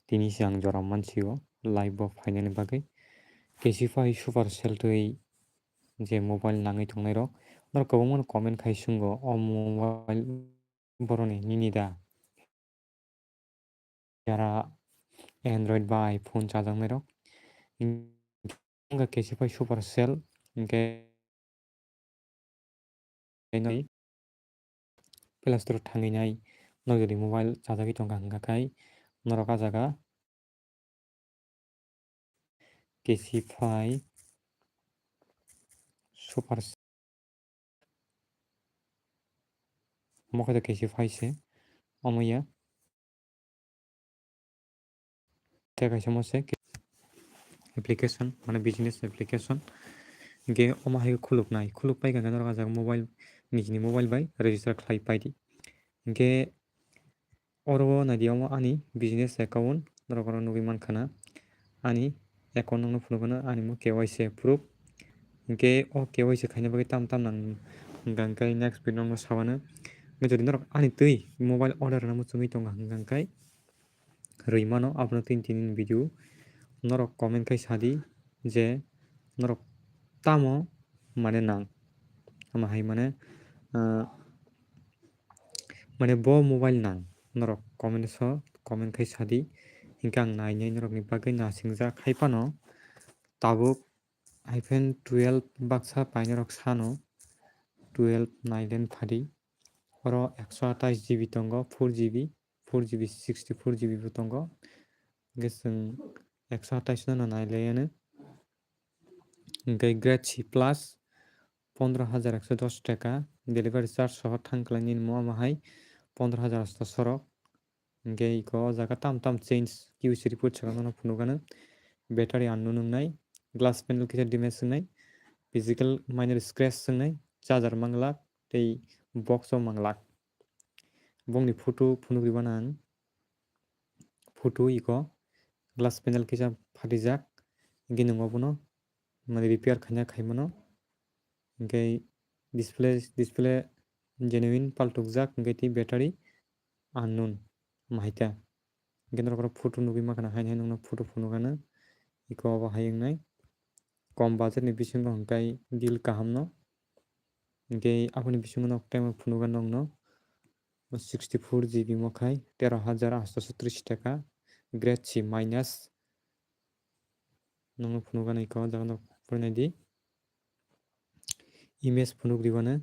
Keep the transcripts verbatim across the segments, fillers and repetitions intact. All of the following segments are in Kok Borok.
tini se ang jora mansio live bo phainani bagwi. Kesify Supercell twi je mobile nangwi tongnairok, norok kwbangmano comment khai sungo, o mobile boroni nini da? Jara Android ba iPhone chajaknairok, wngkha Kesify Supercell, hwnkhe Play Store thangwi nai, norok jodi mobile chajagwi tongkha hwnkha khai norok ah jaga Kesify Super, omo khe Kesify se, omo ya. Tei kaisa mo se application, mane business application. Hingke omo hai khuluk nai, khuluk pai khe norok ah jaga mobile, nijini mobile bai register khlai pai di. Hingke oro o nai di, omo ani business account, norok oro nugwi mankha na ani account nokno phunukgwno ani mo K Y C proof. Hingke o K Y C khaina bagwi tam tam nang, hingka hingke next video nokno sabano. Hingke jodi norok ani twi mobile order rwna muchungwi tongo hingka hingke rwi mano, abono tini tini ni video. Norok comment khai sadi je norok tamo mane nang, ama hai mane, ah, mane bo mobile nang, norok comment so comment khai sadi, hingke ang nai nai norokni bagwi nasingjak. Hai phano tabuk iPhone twelve baksa painai rok sano twelve nailen phadi. Oro ekso atais G B tongo, four G B, four G B, sixty four G B bo tongo. Hingke chwng ekso atais no nailaiano. Hingke Grade C plus, pondro hajar ekso dos taka, delivery charge soho thang khlai nini mo omo hai pondro hajar asto sorok. Hingke iko o jaga tam tam change Q C report saka nono phunukgwno. Battery unknown wngnai, glass panel kisa damage wngnai, physical minor scratch wngnai, charger manglak tei box o manglak. Bongni photo phunuk ribana ang. Photo iko glass panel kisa phatijak, hingke nwng obono mane repair khaina khaimano. Hingke display, display genuine paltukjak, hingke tei battery unknown mahaita. Hingke norok oro photo nugwi mankha na, haino haino nokno photo phunukgwno. Iko obo hai wngnai. Kom budget ni bisingo hingke deal kaham no. Hingke aboni bisingo nok tei phunukgwno nokno sixty four G B mo khai tero hajar asto tris taka, Grade C minus. Nokno phunukgwno iko o jaga no porinai di. Image phunuk ribano.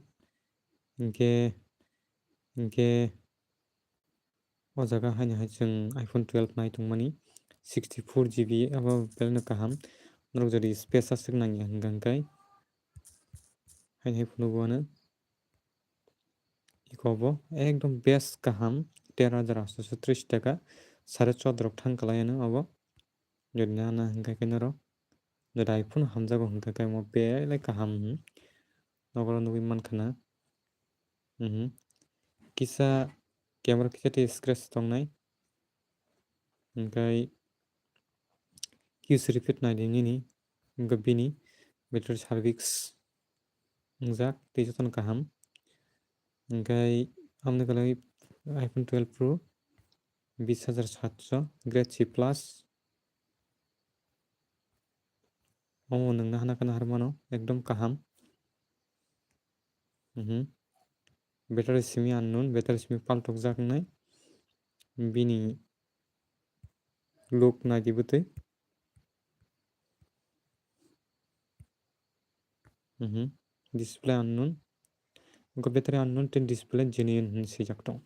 Hingke, hingke o jaga haino hai chwng iPhone twelve nai tongmani sixty four G B abo belai no kaham. Norok jodi space aswk nangya hingka hingkai haino hai phunukgwno. Iko bo ekdom best kaham, tero hajar asto tris taka, sare chodrok thang kalaiyano abo. Jodi nana hingka khe norok, jodi iPhone hamjago hingka khe omo belai kaham, hmm. Nokoro nugwi mankha na. Mhm. Kisa camera kisa tei scratch tongnai. Hingkai Q C repeat nai di nini, hingke bini battery service wngjak tei jotono kaham. Hingkai aboni ukulwi iPhone twelve Pro, bis hajar satso, Grade C plus. Omo nwng nahana khe naharmano, ekdom kaham. Mhm. Battery simi unknown, battery simi paltokjak wngnai. Bini look nai di bwtwi. Mhm. Display unknown. Wngkha battery unknown tei display genuine hinwi swijak tongo.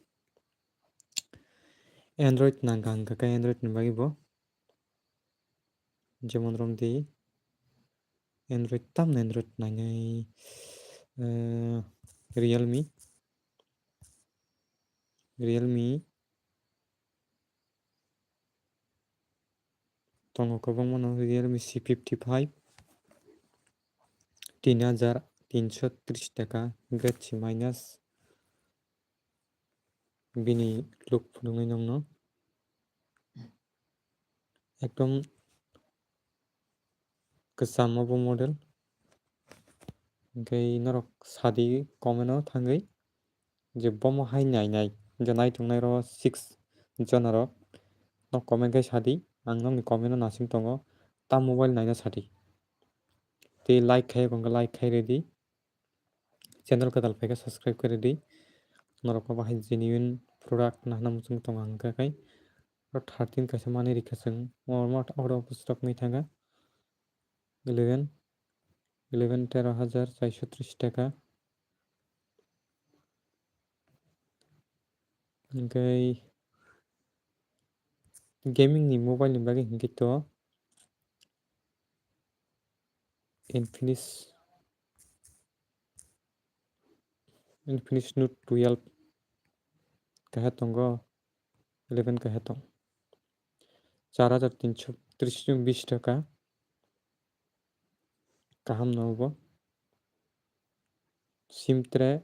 Android nangkha hwnkha khe Android ni bagwi bo. Jemon romdi Android, tamni Android nainai, eh, Realme, Realme tongo kwbangmano, Realme C fifty five, tin hajar tinso tris taka, Grade C minus. Bini look phunuknai nokno. Ekdom kwcham obo model. Hwnkhe norok sadi comment o thangwi je bomo hai nai nai, je nai tongnai rok six jona rok. Comment khai sadi, ang nokni comment no nasing tongo, ta mobile naina sadi. Tei like khai, kongkha like khai redi. Channel kwtal phaikha subscribe khe redi. Norok bo bahai genuine product nahna muchung tongo hwnkha khai. Oro thirteen kaisa manwi rikha chwng. Oro out of stock wngwi thangkha. Eleven, eleven tero hajar chaisho tris taka. Hwnkhe gaming ni mobile ni bagwi hwnkhe to Infinix, Infinix Note twelve kaha tongo, eleven kaha tong. Char hajar tinsho tris bis taka. Kaham no bo. Sim tray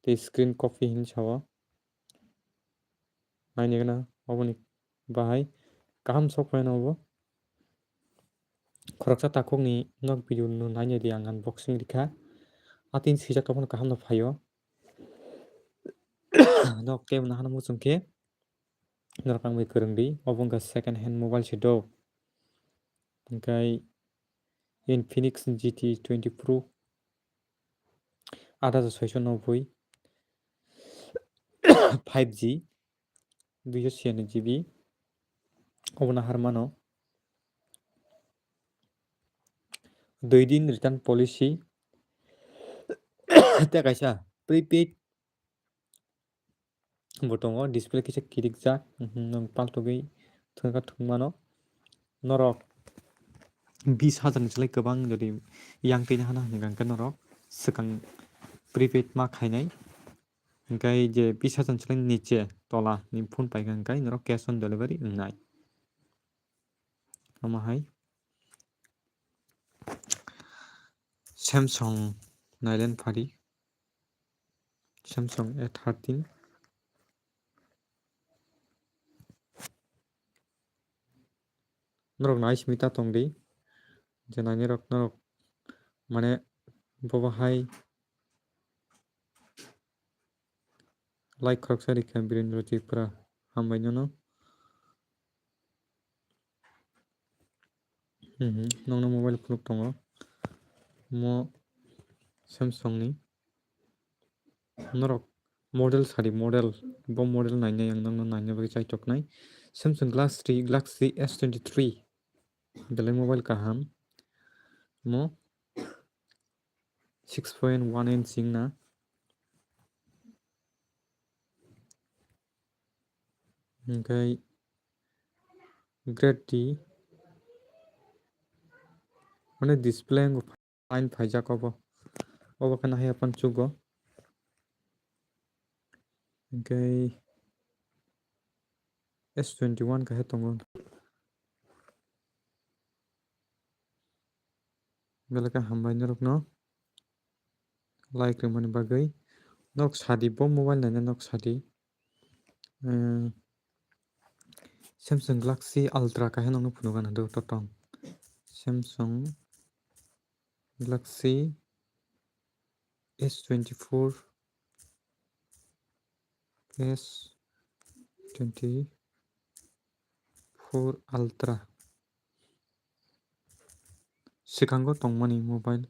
tei screen copy hin sao. Naini gana oboni bahai kaham sok phai no bo. Khoroksa takhuk ni nok video no naina di ang unboxing rikha. Atin sijak tongphano kaham no phaio. Nok tei nahana muchung khe norok ang bai kwrwng di. Obo wngkha second hand mobile se do. Hwnkhe Infinix G T twenty Pro, aat hajar soisho noboi, five G, duiso chhiyano G B, obono har mano. Dui din return policy, tei kaisa prepaid bo tongo, display kisa kirikjak, mhm, nwng paltogwi thwngkha thwngmano. Norok bis hajar ni slai kwbang jodi yang twi hana hwnkha hwnkhe norok swkang prepaid ma khainai. Hwnkhe je bis hajar ni slai niche tola ni phone paikha hwnkhe norok cash on delivery wngnai. Omo hai Samsung nailen phari. Samsung A thirteen. Norok nai simi ta tong di. Je naini rok norok mane bobo hai like khoroksa rikha Birendra Tripura, hambai nono. Mhm, nokno mobile phunuk tongo. Mo Samsung ni. Norok model sadi model, bo model nainai ang nokno naina bagwi chaitok nai. Samsung Galaxy, Galaxy S twenty-three. Belai mobile kaham. Mo six point one inch wngna. Hwnkhe Great D. Mane display wngkha fine phaijak obo. Obo khe nahya panchugo. Hwnkhe S twenty-one kahe tongo. Belai khe hambai norokno like rwmani bagwi. Norok sadi bo mobile naina norok sadi. Eh, Samsung Galaxy Ultra kahe nokno phunukgana do totong. Samsung Galaxy S twenty-four, S twenty-four Ultra. Swkango tongmani mobile.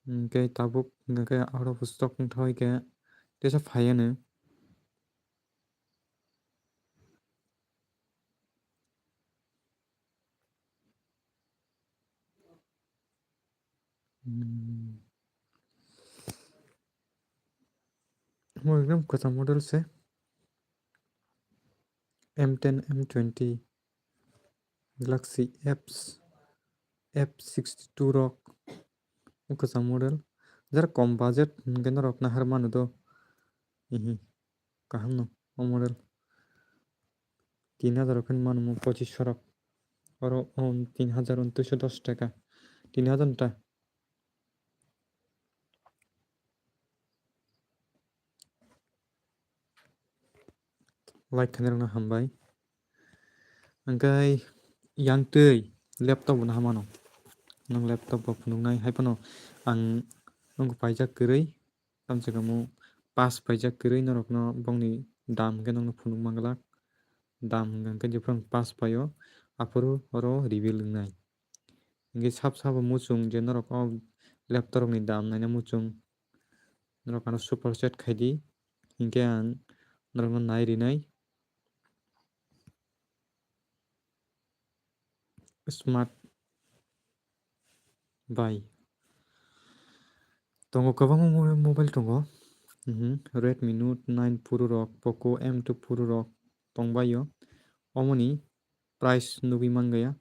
Hwnkhe tabuk hwnkhe out of stock wngthoikhe teisa phaiano. Hmm. Mo ekdam kwcham model se. M ten, M twenty, Galaxy Apps, F sixty-two rok. O kwcham model. Jara kom budget hwnkhe norok nahar manu do. Ihi. Kaham no, o model. Tin hajar khe manu mo pochisho rok. Oro, um, tin hajar untwiso dos taka. Tin hajar ta. Like khainai rokno hambai. Hwnkhe yang twi laptop bo naha mano. Nwng laptop bo phunuknai hai phano ang nwng paijak kwrwi. Tamswkamo pass paijak kwrwi norokno bongni dam hwnkhe nokno phunuk manglak. dam hwnka hwnkhe jephru ang pass paio, aphuru oro reveal wngnai. Hwnkhe sab sabo muchung je norok o laptop rokni dam naina muchung, norok ano super chat khai di, hinkhe ang norokno nai rinai. Smart bai. Tongo kwbangma mo-, mobile tongo. Mhm. Redmi Note nine Pro rok, Poco M two Pro rok tongbaio. Omoni price nugwi mangaya.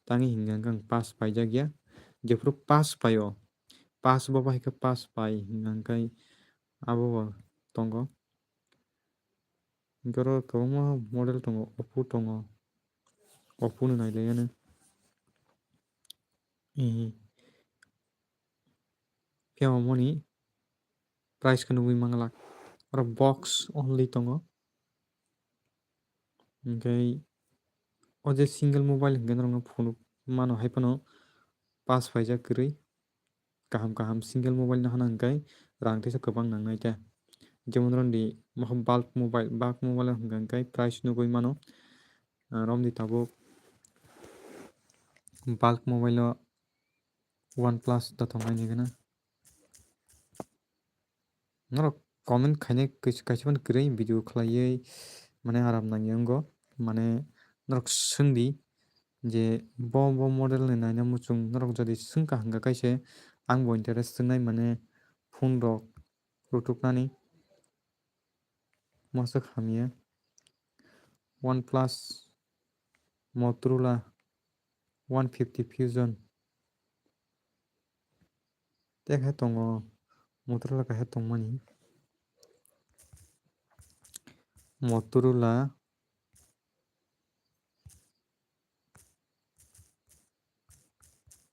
Tangwi hingka hwnkhe ang pass paijak ya. Jephru pass paio. Pass bo bahai khe pass pai hingka hwnkhe abo bo tongo. Hwnkhe oro kwbangma model tongo, Oppo tongo. Oppo no nailaiya no. Ehe. Phiya omoni price khe nugwi manglak. Oro box only tongo. Hwnkhe o je single mobile hwnkhe norokno phunuk mano, hai phano pass paijak kwrwi. Kaham kaham single mobile no hana hwnkhe rang teisa kwbang nangnai ta. Jemon romdi bulk mobile, bulk mobile hwnkhe price nugwi mano. Ah, romdi tabuk bulk mobile o OnePlus da tongnai ni gana. Norok comment khainai kais-, kaisa phano kwrwi video khlaiwi mane aram nangya wngo. Mane norok swngdi je bo, bo model ni naina muchung norok jodi swngkha hwnkha kaisa ang bo interest swngnai mane phone rok rutuknani. Mosok hamya. OnePlus, Motorola, one fifty Fusion. Tei khe tongo Motorola kaisa tongmani. Motorola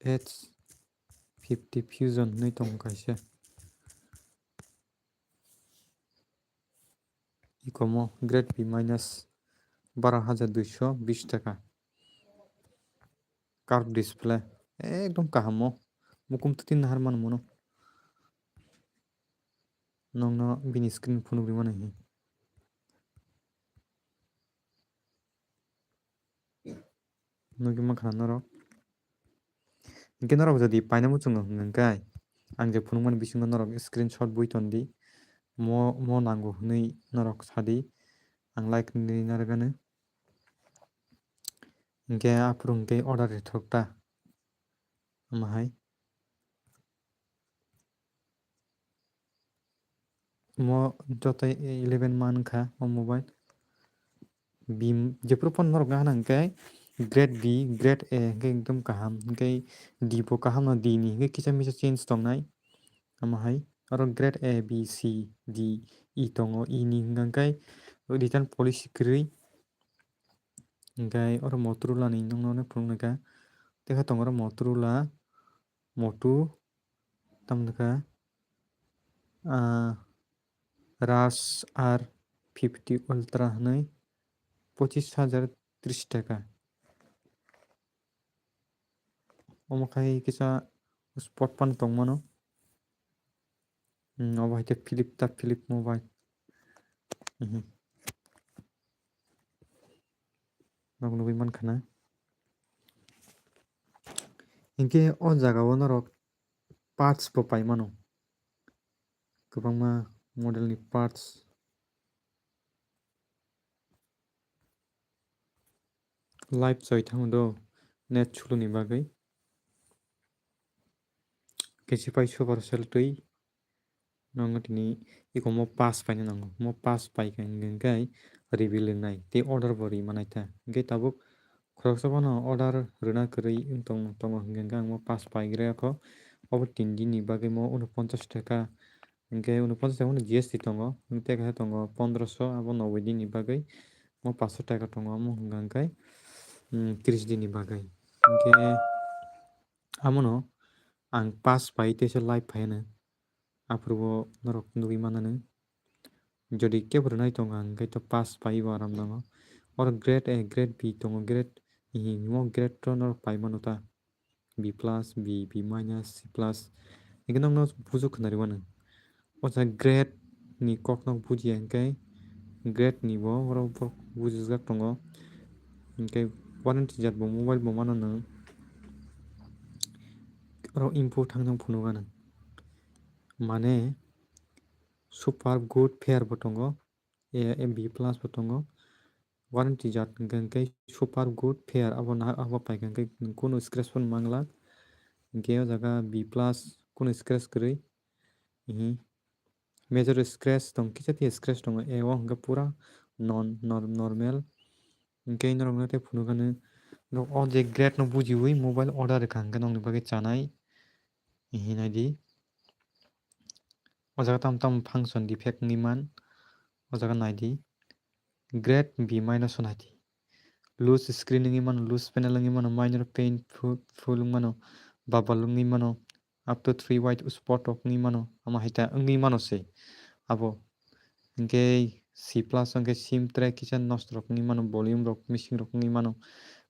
H fifty Fusion hinwi tongo kaisa. Ikomo grade B minus baro hajar duiso bis taka. Curved display ekdom kaham o. Mukum twtwi nahar mano mono. Nokno bini screen phunuk rimani hi. Nugwi mankha norok. Hinkhe norok jodi paina muchungo hwnkhe ang je phunukmani bisingo norok screenshot bui tondi. Mo, mo nango hwnwi norok sadi. Ang like ni narwgano. Hinkhe aphuru hinkhe order rithok ta. Omo hai. Mo joto eleven man wngkha o mobile. Bim, jephru phone norok wngkha hwnkhe grade B, grade A hwnkhe ekdom kaham. Hwnkhe D bo kaham no, D ni hwnkhe kisa misa change tongnai. Omo hai oro grade A, B, C, D, E tongo. E ni hwnkha hwnkhe return policy kwrwi. Hwnkhe oro Motorola ni nokno phunuknai kha. Tei khe tongo oro Motorola, Motu, tamo khe, ah, Ras R fifty Ultra hwnwi pochis hajar tris taka. Omo khai kisa spot phano tongmano. Hmm, obo hai khe flip ta flip mobile. Mhm. Nok nugwi mankha na. Hinkhe o jaga o norok parts bo pai mano. Kwbangma model ni parts. Live choi thango do net chuluni bagwi. Kesi pai Supercell twi. Nokno tini iko mo pass paina nango. Mo pass paikha hwnkhe reveal wngnai tei order bo rwi manai ta. Hwnkhe tabuk khoroksa bono order rwna kwrwi wng tong-, tongo hwnkhe ang mo pass paigra kho. Obo tin din ni bagwi mo unoponchas taka, hwnkhe unoponchas taka G S T tongo. Hwnkhe tei kaisa tongo pondroso, abo noboi din ni bagwi mo panchsho taka tongo. Omo hwnkha hwnkhe, mm, tris din ni bagwi. Hwnkhe amono ang pass pai teisa live phaiano. Aphuru bo norok nugwi mananw. Jodi kebo rwnai tongo hwnkhe to pass pai bo aram nango. Oro grade A, grade B tongo, grade, eh, mo grade to norok pai mano ta. B plus, B, B minus, C plus. Hwnkhe nokno bujo khwnari mano. O jaga grade ni kokno bujiya hwnkhe Grade ni bo oro bo bujijak tongo. Hinkhe warranty jat bo mobile bo mano nwng. Oro info thang thang phunukha nwng. Mane super good fair bo tongo, A, A, B plus bo tongo. Warranty jat hinkhe, hinkhe super good fair abo na, abo paikha hinkhe kunu scratch phano mangla. Hinkhe o jaga B plus kunu scratch kwrwi. Ihi. Major scratch tong, kisa tiya scratch tongo. A o hinkhe pura non, nor-, normal. Hinkhe norok no tei phunukha nwng, norok o je grade no bujiwi mobile order rwkha hinkhe nokni bagwi chanai. Ihi naidi. O jaga tamo tamo function defect wngwi man. O jaga naidi. Grade B minus o naidi. Loose screen wngwi mano, loose panel wngwi mano, minor pain fu-, full wngwi mano, bubble wngwi mano, up to three white spot rok wngwi mano, ama hai ta wngwi mano se. Abo hinkhe C plus hinkhe sim tray kisa nosto rok wngwi mano, volume rok missing rok wngwi mano.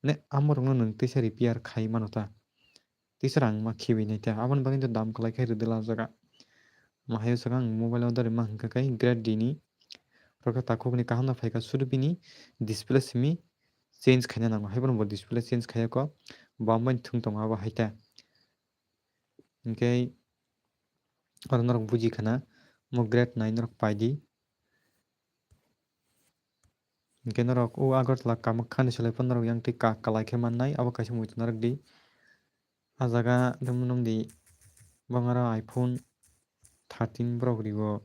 Mane amo rokno nwng teisa repair khai mano ta. Teisa rang ma khibi nai ta. Aboni bagwi to dam kwlai khai rwdi la o jaga. Ma hai o saka ang mobile order ma hinkha khai grade D ni. Rokha takhuk ni kaham no phaikha sudu bini display simi change khaina nango. Haibono bo display change khaiya kho. Bo ambai thung tongo abo hai ta. Hinkhe oro norok buji khana mo grade nai norok paidi. Hinkhe norok o Agartala Kamakhya ni selai phano norok yang twi ka-, kalai khe mannai, abo kaisa muitu narwk di. A jaga tamo nung di, bangaro iPhone thirteen borok rigo,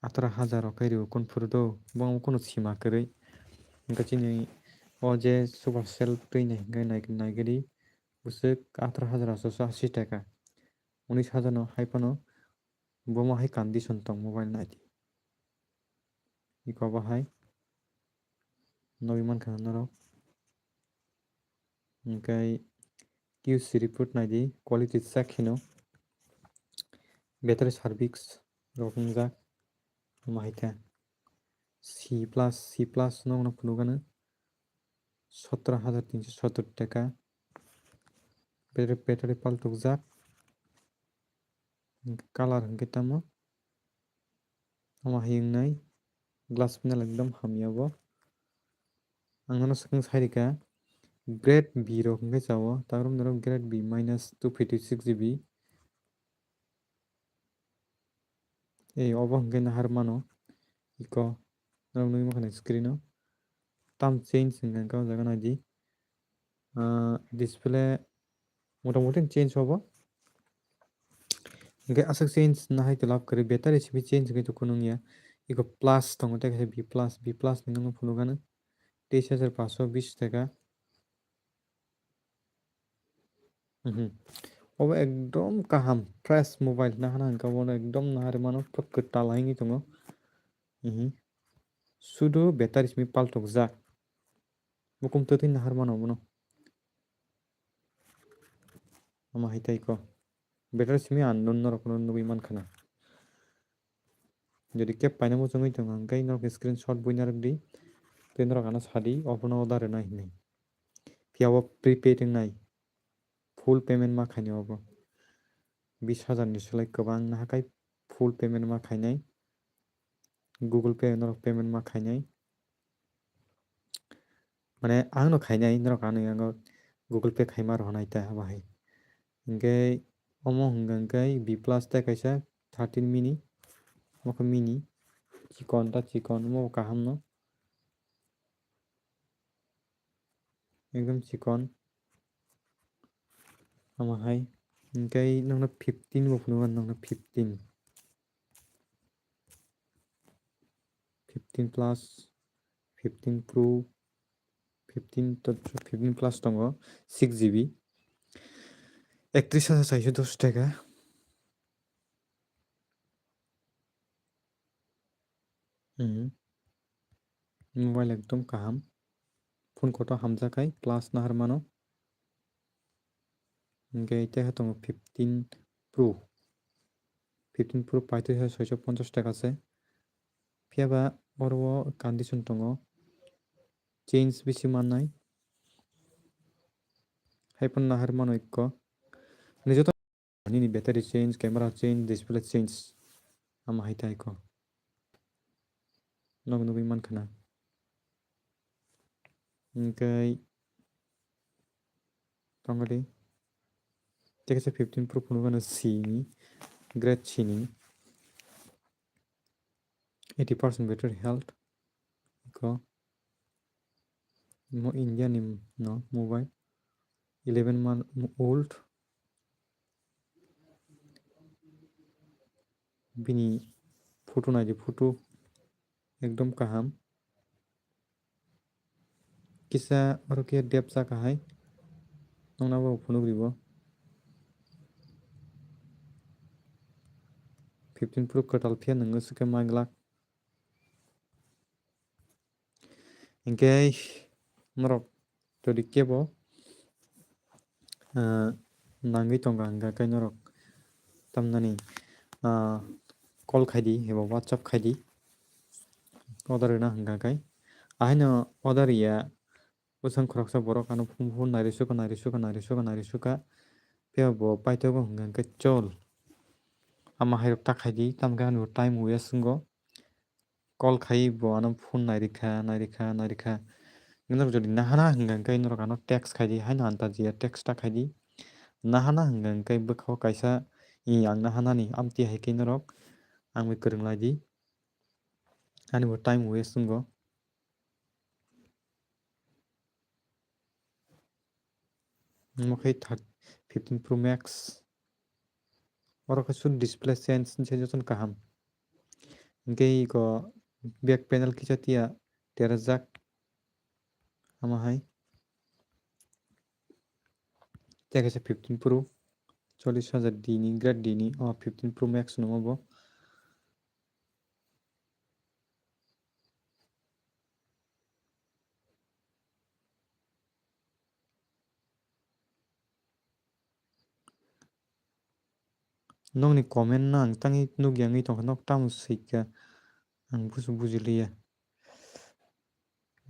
ataro hajar rok khe rigo, kun phuru do, bo kunu sima kwrwi. Hinkhe chini o je super cell twi nai hinkhe nai-, naigwi di, bwswk ataro hajar asoso ashi taka, unis hajar no hai phano. Bo ma hai condition tong mobile naidi. Iko bo hai nugwi mankha norok. Hinkhe Q C report naidi, quality check hino. Battery service rok wngjak. Omo hai khe C plus, C plus no phunukgano sotro hajar tinso sottor taka. Battery, battery paltokjak. Color hinkhe tamo? Omo hai wngnai. Glass panel ekdom hamya bo. Ang nono swkang sai rikha. Grade B rok hinkhe chao. Tabuk norok grade B minus two fifty six G B. Ei obo hinkhe nahar mano. Iko norok nugwi mankha screen o. Tam change hinkhe o jaga naidi. Ah, display motamoti change obo. Hinkhe aswk change nahai khe lab kwrwi, battery simi change wngwi tongkha nungya. Iko plus tongo tei kaisa B plus, B plus ni nungno phunukgano teis hajar panchsho bish taka. Mhm. Obo ekdom kaham, fresh mobile nahana hinkhe obono ekdom naharwi mano, pura kwtal wngwi tongo. Mhm. Sudu battery simi paltokjak. Bukum twtwi nahar mano obono. Omo hai tei ko. Battery simi unknown norok no nugwi mankha na. Jodi khe paina muchungwi tongo, hwnkhe norok screenshot bui narwk di. Tei norok ano sadi, obono order rwnai hinwi. Phiya bo prepaid wngnai. Full payment ma khainai obo. Bish hajar ni slai kwbang nahakai full payment ma khainai. Google Pay norok payment ma khainai. Mane ang no khainai, norok ano yango Google Pay khaima rohonai ta abo hai. Hinkhe omo hwnka hinkhe B plus tei kaisa thirteen mini. Omo khe mini. Chikon ta chikon, omo bo kaham no. Ekdom chikon. Omo hai. Hinkhe nokno fifteen bo phunukgo nokno fifteen. Fifteen plus, fifteen Pro, fifteen to, fifteen plus tongo, six G B. Ektris hajar saiso dos taka. Mhm. Mobile ekdom kaham. Phone kotor hamjak hai, class nahar mano. Hinkhe tei ha tongo fifteen Pro. Fifteen Pro paithaisa soiso ponchash taka se. Phiya ba oro o condition tongo. Change bisi mannai. Hai phano nahar mano ikko. Ani joto nini battery change, camera change, display change. Ama hai tai ko. Nok nugwi mankha na. Hwnkhe tongodi. Tei kaisa fifteen Pro phunukgano C ni, grade C ni. Eighty percent battery health. Iko mo India ni no mobile. Eleven month old. Bini photo naidi, photo ekdom kaham. Kisa oro khe depsa kahai. Nokna bo phunuk ribo. Fifteen Pro kwtal phiya nwngo swkhe ma glak. Hinkhe norok jodi kebo, ah, nangwi tongkha hwnkha khe norok tamnani, ah, call khaidi eba WhatsApp khaidi order rwna hwnkha khe. Ahaino order ya bwswng khoroksa borok ano phone phone nairwi sukha, nairwi sukha, nairwi sukha, nairwi sukha. Phiya bo paithago hwnkha khe chol. Ama hairok ta khaidi, tamo khe ani bo time waste wngo. Call khai bo ano phone nairikha, nairikha, nairikha. Norok jodi nahana hwnkha khe norok ano text khaidi, haino antajiya text ta khaidi. Nahana hwnkha khe bwkhao kaisa i ang nahanani amtwi hai khe norok ang bai kwrwng laidi. Ani bo time waste wngo. Omo khe thirty, fifteen Pro Max. Oro khe sud display change se jotono kaham. Hinkhe iko back panel kisa tiya terajak. Omo hai. Tei kaisa fifteen Pro, chollish hajar D ni, grade D ni, o fifteen Pro Max no omo bo. Nokni comment no ang tangwi nukya wngwi tongkha, nok tamo swikha ang busu bujiliya.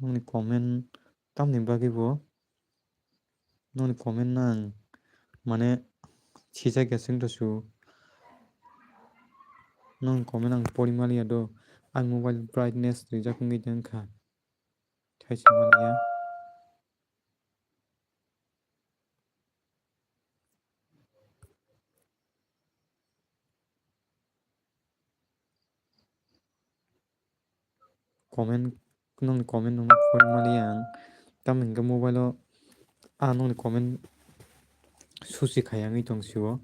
Nokni comment tamni bagwi bo, nokni comment no ang mane sijakya chwngthosu. Nokni comment ang pori maliya do, ang mobile brightness rijak wngwi tongkha. Thaichimaliya. Comment, nokni comment no pori maliya ang. Tamo hinkhe mobile o, ah, nokni comment susi khaya wngwi tong sio.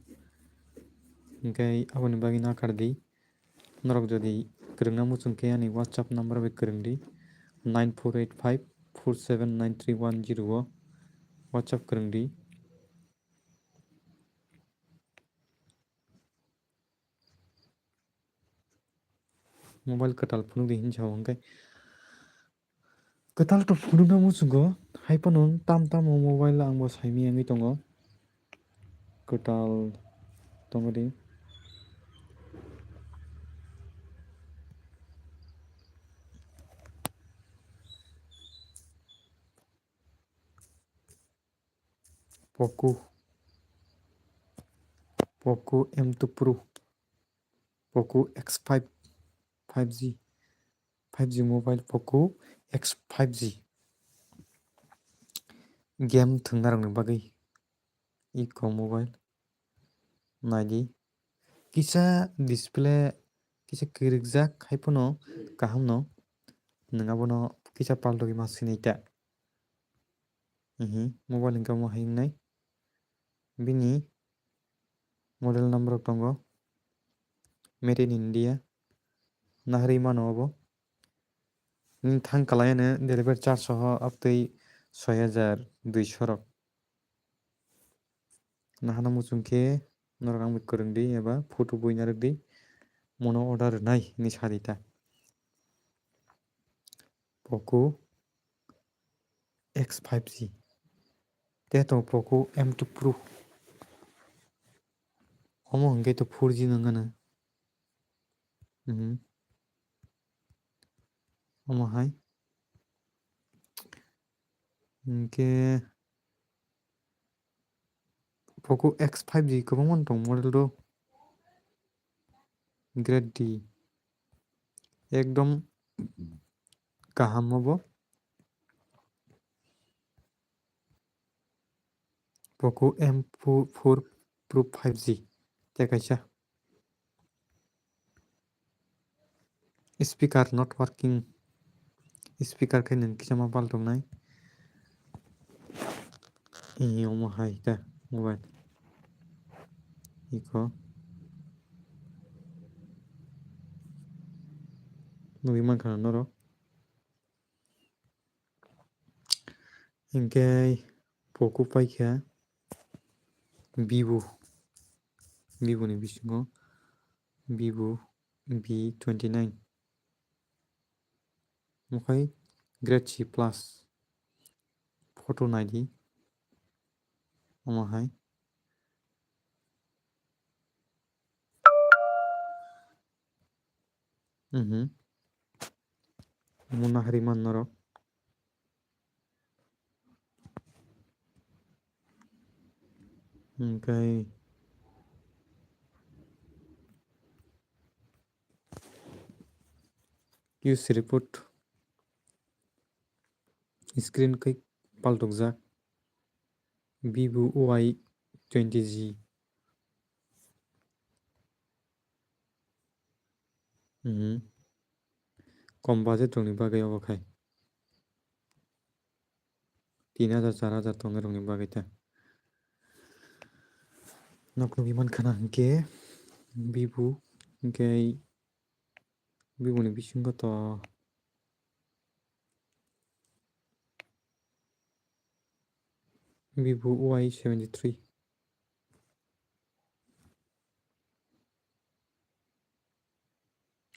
Hinkhe aboni bagwi nakar di. Norok jodi kwrwngna muchung khe ani WhatsApp number bai kwrwng di, nine four eight five four seven nine three one zero o WhatsApp kwrwng di. Mobile kwtal phunuk di hinwi sao hwnkhe. Kwtal to phunukna muchungo, hai phano tam tamo mobile ang bo saimaya wngwi tongo. Kwtal tongo di. Poco, Poco M two Pro, Poco X five, five G, five G mobile, Poco X five G. Game thwngna rokni bagwi iko mobile. Naidi. Kisa display kisa kwrwkjak hai phano kaham no. Nwng abono kisa paltogwi ma sinai ta. Mhm, mobile hwnkhe omo hai wngnai. Bini model number rok tongo. Made in India. Naharwi mano obo. Nini thang kalai ano delivery charge soho abtwi soi hajar duiso rok. Nahana muchung khe norok ang bai kwrwng di eba photo bui narwk di. Mono order rwnai hinwi sa di ta. Poco X five G. Tei tongo Poco M two Pro. Omo hwnkhe to four G nangano. Mhm. Omo hai. Hinkhe Poco X five G kwbangma tong model do. Grade D. Ekdom kaham obo. Poco M four Pro five G tei kaisa. Speaker not working. Speaker khe nwng kisa ma paltongnai. Ee, omo hai ta mobile. Iko. Nugwi mankha norok. Hinkhe Poco paikha Vivo. Vivo ni bisingo Vivo V twenty nine. Omo khai Grade C plus. Photo naidi. Omo hai. Mhm. Omo nahari man norok. Hwnkhe use report screen khe paltokjak Vivo Y twenty G. Mhm. Kom budget rokni bagwi obo khai. Tin hajar, char hajar tongnai rokni bagwi ta. Nok nugwi mankha na hinkhe Vivo, hinkhe Vivo ni bisingo to Vivo Y seventy three.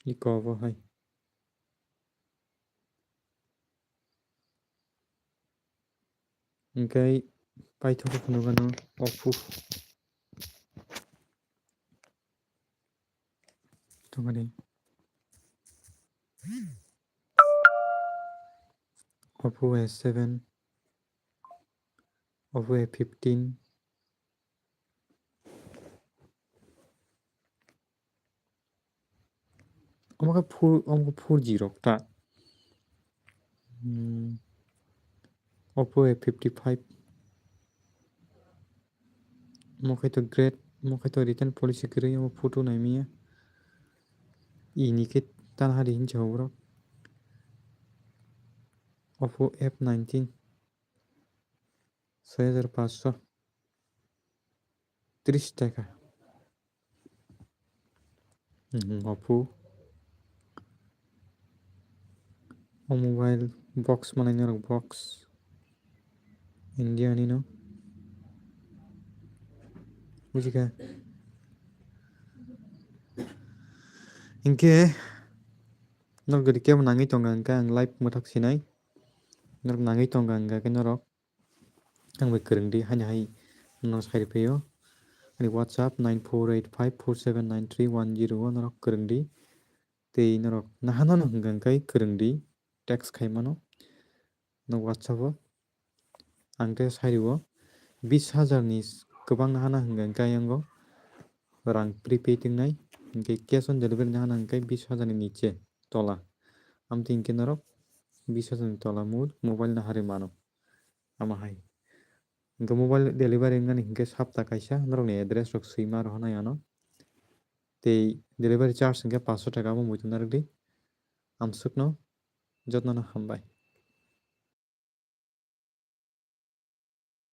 Iko obo hai. Hinkhe paithakgo phunukgano Oppo. Tongani. Oppo A seven, Oppo A fifteen. Omo khe four, omo khe four G rok ta. Hmm. Oppo A fifty five. Omo khe to great, omo khe to return policy kwrwi, omo photo naimaya. Ini khe tanhari hinwi sa borok. Oppo F nineteen. Soi hajar paanch sho tris taka. Mhm, Oppo. O mobile box manai norok box. India ni no. Bujikha. Hinkhe norok jodi kebo nangwi tongkha hinkhe ang live mwthak sinai. Norok nangwi tongkha hinkhe norok. Ang bai kwrwngdi, haino hai no sai rwphaio. Ani WhatsApp nine four eight five four seven nine three one zero o norok kwrwngdi. Tei norok nahano no hwnkha hwnkhe kwrwngdi, text khai mano. No WhatsApp o. Ang tei sai rwo bis hajar ni kwbang nahana hwnkha hwnkhe ayang o rang prepaid wngnai. Hinkhe cash on delivery nahana hwnkhe bis hajar ni niche tola. Amtwi hinkhe norok bis hajar ni tola mo-, mobile naharwi mano. Ama hai. Hinkhe mobile delivery wngnani hinkhe sapta kaisa norokni address rok swima rohornai ano. Tei delivery charge hinkhe paanch sho taka abo muitu narwkdi. Amsukno jotnono hambai.